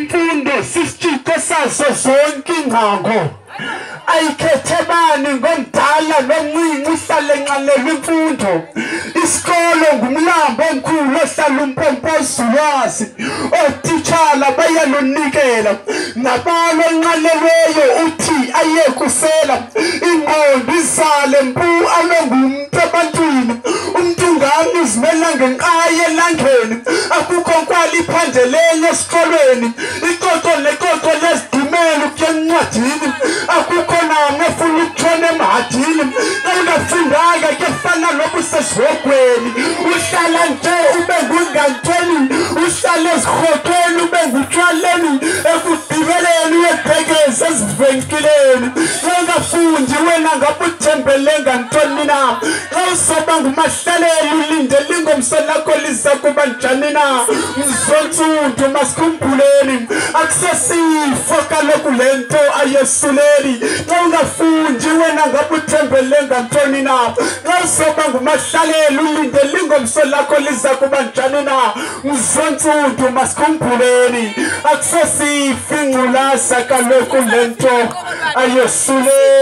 Imfundo sisitshixo sazo zonke iingcango. Ayikhethe bani ngomdala nomncinci uhlale enxanelwe imfundo. Isikolo ngumlambo omkhulu ohlala umpompoza ulwazi. Ootitshala bayalunikela. Nabalo onxanelweyo uthi aye kusela. Ingqondo izale mpu abe ngumntu ebantwini. Umntu ngamnye uzimela ngenqayi elangeni. Akukho nkwali iphandeleyo esikolweni. Ixoxo nexoxo lezidumela ukuya encwadini. Akukho namnye ofuna ukutshona emhadini. Xa ungafundanga kuyafana noba usesihogweni. Uhlala nje ube ngungantweni, uhlale ezirhoxweni ube ngutshwaleni, ekugqibeleni uyebhekeza ezivenkileni. Xa ungafundi wena ngabe uthembele ngantoni na? Xa uzoba ngumahlaleli ulindele ingomso lakho liza kuba njani na? Mzontsundu masikhumbuleni, akusesifo kaloku le nto ayesuleli. Xa ungafundi wena ngabe uthembele ngantoni na? Xa uzoba ngumahlaleli ulindele ingomso lakho liza kuba njani na? Mzontsundu masikhumbuleni, akusesifo ingculaza kaloku le nto ayesuleli.